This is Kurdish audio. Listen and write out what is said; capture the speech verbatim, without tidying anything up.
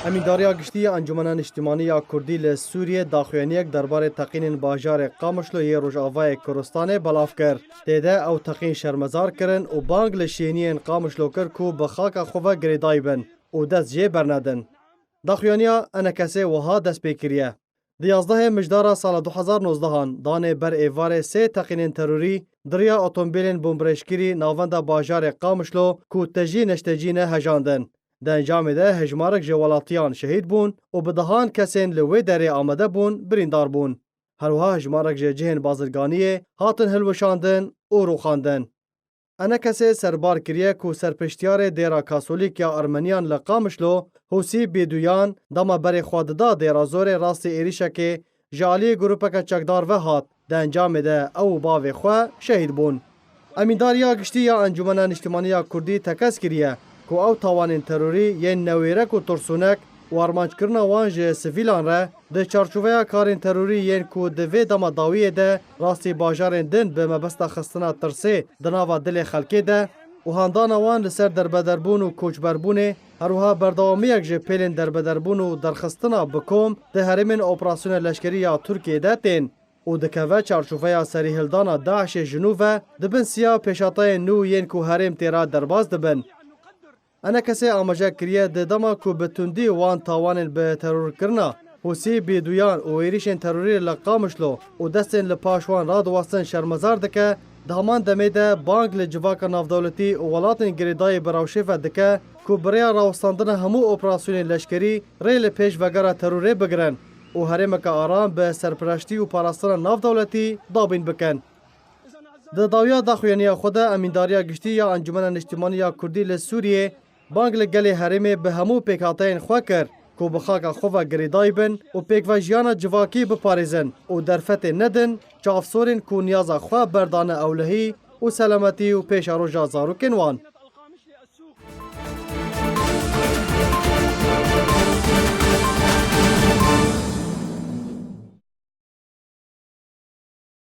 Emîndariya Giştî ya Encûmena Niştimanî ya Kurdî li Sûriyê daxuyaniyek derbarê teqînên bajarê Qamişlo yê Rojavayê Kurdistanê belav kir. Tê de ew teqîn şermezar kirin û bang li şêniyên Qamişlo kir ku bi xaka xwe ve girêdayî bin û dest jê bernedin. Daxuyaniya ENKSê wiha dest pê kiriye. Di yazdehê Mijdara sala du hezar nozdehan danê ber êvarê sê teqînên terorî di riya otomobîlên bombrêjkirî navenda bajarê Qamişlo ku tejî neştecî ne hejandin. Di encamê de hejmarek ji welatiyan şehîd bûn û bi dehan kesên li wê derê amade bûn birîndar bûn. Her wiha hejmarek ji cihên bazirganiyê hatin hilweşandin û rûxandin. ENKSê serbar kiriye ku serpiştiyarê dêra Kasolîk ya Ermeniyan li Qamişlo, Hûsî Bêduyan, dema berê xwe dida dêra zorê rastî êrîşekê ji aliyê grûpeke çekdar ve hat. Di encamê de ew û bavê xwe şehîd bûn. Emîndariya Giştî ya Encûmena Niştimanî ya Kurdî tekez kiriye ku ew tawanên terorî yên newêrek û tirsûnek û armanckirina wan ji sivîlan re di çarçoveya karên terorî yên ku di vê dema dawiyê de rastî bajarên din bi mebesta xistina tirsê di nava dilê xelkê de û handana wan li ser derbederbûn û koçberbûnê, her wiha berdewamiyek ji pêlên derbederbûn û derxistina bi kom di herêmên operasyona leşkerî ya Tirkiyê de tên û dikeve çarçoveya serîhildana DAIŞê ji nû ve di bin siya pêşhateyên nû yên ku herêm tê re derbas dibin. ENKSê amaje kiriye di dema ku bi tundî wan tawanên bi terorkirina Hûsî Bêduyan û êrîşên terorî li Qamişlo û destên li paş wan radiwestin şermezar dike, di heman demê de bang li civaka navdewletî û welatên girêdayî bi rewşê ve dike ku bi rêya rawestandina hemû operasyonên leşkerî rê li pêş vegera terorê bigirin û herêmeke aram bi serpiraştî û parastina navdewletî dabîn bikin. Di dawiya daxuyaniya xwe de Emîndariya Giştî ya Encûmena Niştimanî ya Kurdî li Sûriyê bang li gelê herêmê bi hemû pêkhateyên xwe kir ku bi xaka xwe ve girêdayî bin û pêkvejiyana civakî biparêzin û derfetê nedin çavsorên ku niyaza xwe berdane ewlehî û selametî û pêşeroja zarokên wan.